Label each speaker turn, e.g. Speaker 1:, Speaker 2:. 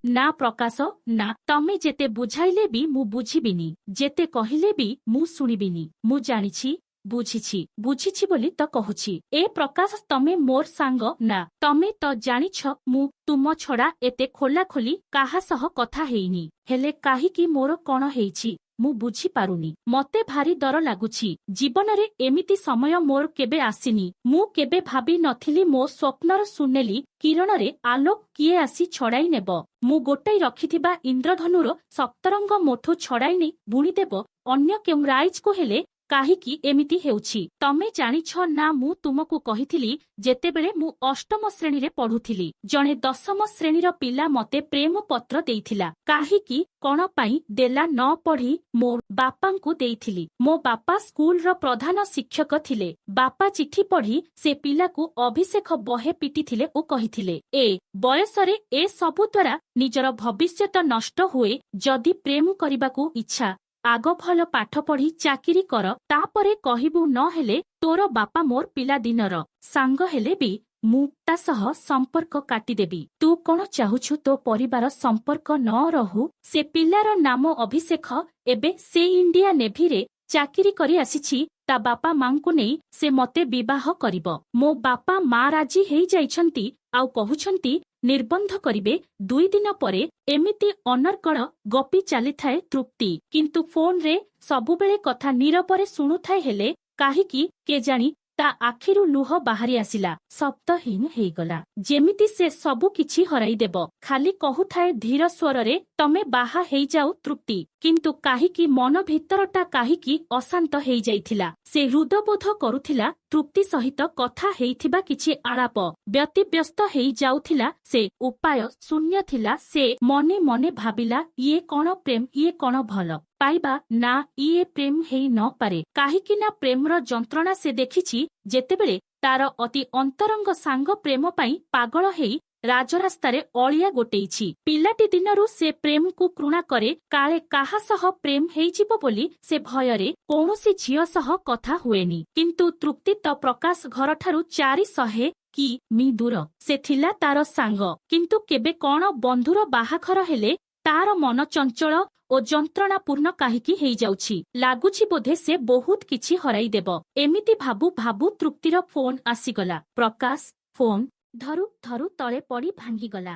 Speaker 1: ନା ପ୍ରକାଶ, ନା। ତମେ ଯେତେ ବୁଝାଇଲେ ବି ମୁଁ ବୁଝିବିନି, ଯେତେ କହିଲେ ବି ମୁଁ ଶୁଣିବିନି। ମୁଁ ଜାଣିଛି, ବୁଝିଛି, ବୁଝିଛି ବୋଲି ତ କହୁଛି। ଏ ପ୍ରକାଶ, ତମେ ମୋର ସାଙ୍ଗ ନା? ତମେ ତ ଜାଣିଛ ମୁଁ ତୁମ ଛଡା ଏତେ ଖୋଲାଖୋଲି କାହା ସହ କଥା ହେଇନି। ହେଲେ କାହିଁକି ମୋର କଣ ହେଇଛି ମୁଁ ବୁଝିପାରୁନି। ମତେ ଭାରି ଡର ଲାଗୁଛି। ଜୀବନରେ ଏମିତି ସମୟ ମୋର କେବେ ଆସିନି। ମୁଁ କେବେ ଭାବି ନଥିଲି ମୋ ସ୍ୱପ୍ନର ସୁନେଲି କିରଣରେ ଆଲୋକ କିଏ ଆସି ଛଡାଇ ନେବ। ମୁଁ ଗୋଟାଇ ରଖିଥିବା ଇନ୍ଦ୍ରଧନୁର ସପ୍ତରଙ୍ଗ ମୋଠୁ ଛଡାଇ ନେଇ ବୁଣିଦେବ ଅନ୍ୟ କେଉଁ ରାଇଜକୁ। ହେଲେ କାହିଁକି ଏମିତି ହେଉଛି? ତମେ ଜାଣିଛ ନା, ମୁଁ ତୁମକୁ କହିଥିଲି, ଯେତେବେଳେ ମୁଁ ଅଷ୍ଟମ ଶ୍ରେଣୀରେ ପଢୁଥିଲି, ଜଣେ ଦଶମ ଶ୍ରେଣୀର ପିଲା ମତେ ପ୍ରେମ ପତ୍ର ଦେଇଥିଲା। କାହିଁକି କଣ ପାଇଁ ଦେଲା ନ ପଢି ମୋ ବାପାଙ୍କୁ ଦେଇଥିଲି। ମୋ ବାପା ସ୍କୁଲର ପ୍ରଧାନ ଶିକ୍ଷକ ଥିଲେ। ବାପା ଚିଠି ପଢି ସେ ପିଲାକୁ, ଅଭିଷେକ, ବହେ ପିଟିଥିଲେ ଓ କହିଥିଲେ, ଏ ବୟସରେ ଏ ସବୁ ଦ୍ୱାରା ନିଜର ଭବିଷ୍ୟତ ନଷ୍ଟ ହୁଏ। ଯଦି ପ୍ରେମ କରିବାକୁ ଇଚ୍ଛା, ଆଗ ଭଲ ପାଠ ପଢି ଚାକିରି କର, ତାପରେ କହିବୁ। ନହେଲେ ତୋର ବାପା ମୋର ପିଲାଦିନର ସାଙ୍ଗ ହେଲେ ବି ମୁଁ ତା ସହ ସମ୍ପର୍କ କାଟିଦେବି। ତୁ କଣ ଚାହୁଁଛୁ ତୋ ପରିବାର ସମ୍ପର୍କ ନ ରହୁ? ସେ ପିଲାର ନାମ ଅଭିଷେକ। ଏବେ ସେ ଇଣ୍ଡିଆ ନେଭିରେ ଚାକିରି କରି ଆସିଛି। ତା ବାପା ମାଙ୍କୁ ନେଇ ସେ ମତେ ବିବାହ କରିବ। ମୋ ବାପା ମା ରାଜି ହେଇଯାଇଛନ୍ତି ଆଉ କହୁଛନ୍ତି ନିର୍ବନ୍ଧ କରିବେ 2 ଦିନ ପରେ। ଏମିତି ଅନର୍ଗଳ ଗପି ଚାଲିଥାଏ ତୃପ୍ତି। କିନ୍ତୁ ଫୋନରେ ସବୁବେଳେ କଥା ନୀରବରେ ଶୁଣୁଥାଏ। ହେଲେ କାହିଁକି କେଜାଣି ତା ଆଖିରୁ ଲୁହ ବାହାରି ଆସିଲା। ଶବ୍ଦହୀନ ହେଇଗଲା, ଯେମିତି ସେ ସବୁ କିଛି ହରାଇଦେବ। ଖାଲି କହୁଥାଏ ଧୀର ସ୍ୱରରେ, ତମେ ବାହା ହେଇଯାଉ ତୃପ୍ତି। କିନ୍ତୁ କାହିଁକି ମନ ଭିତରଟା କାହିଁକି ଅଶାନ୍ତ ହେଇଯାଇଥିଲା। ସେ ହୃଦବୋଧ କରୁଥିଲା ତୃପ୍ତି ସହିତ କଥା ହେଇଥିବା କିଛି ଆଳାପ ବ୍ୟତିବ୍ୟସ୍ତ ହେଇଯାଉଥିଲା ସେ। ଉପାୟ ଶୂନ୍ୟ ଥିଲା ସେ। ମନେ ମନେ ଭାବିଲା, ଇଏ କଣ ପ୍ରେମ? ଇଏ କଣ ଭଲ ପାଇବା? ନା, ଇଏ ପ୍ରେମ ହେଇ ନ ପାରେ। କାହିଁକି ନା ପ୍ରେମର ଯନ୍ତ୍ରଣା ସେ ଦେଖିଛି, ଯେତେବେଳେ ତାର ଅତି ଅନ୍ତରଙ୍ଗ ସାଙ୍ଗ ପ୍ରେମ ପାଇଁ ପାଗଳ ହେଇ ରାଜରାସ୍ତାରେ ଅଳିଆ ଗୋଟେଇଛି। ପିଲାଟି ଦିନରୁ ସେ ପ୍ରେମକୁ ଘୃଣା କରେ। କାଳେ କାହା ସହ ପ୍ରେମ ହେଇଯିବ ବୋଲି ସେ ଭୟରେ କୌଣସି ଝିଅ ସହ କଥା ହୁଏନି। କିନ୍ତୁ ତୃପ୍ତି ତ ପ୍ରକାଶ ଘରଠାରୁ 400 କି.ମି. ଦୂର। ସେ ଥିଲା ତାର ସାଙ୍ଗ। କିନ୍ତୁ କେବେ କଣ ବନ୍ଧୁର ବାହାଘର ହେଲେ ତାର ମନ ଚଞ୍ଚଳ ଓ ଯନ୍ତ୍ରଣାପୂର୍ଣ୍ଣ କାହିଁକି ହେଇଯାଉଛି? ଲାଗୁଛି ବୋଧେ ସେ ବହୁତ କିଛି ହରାଇଦେବ। ଏମିତି ଭାବୁ ଭାବୁ ତୃପ୍ତିର ଫୋନ ଆସିଗଲା। ପ୍ରକାଶ ଫୋନ ଧରୁ ଧରୁ ତଳେ ପଡି ଭାଙ୍ଗିଗଲା।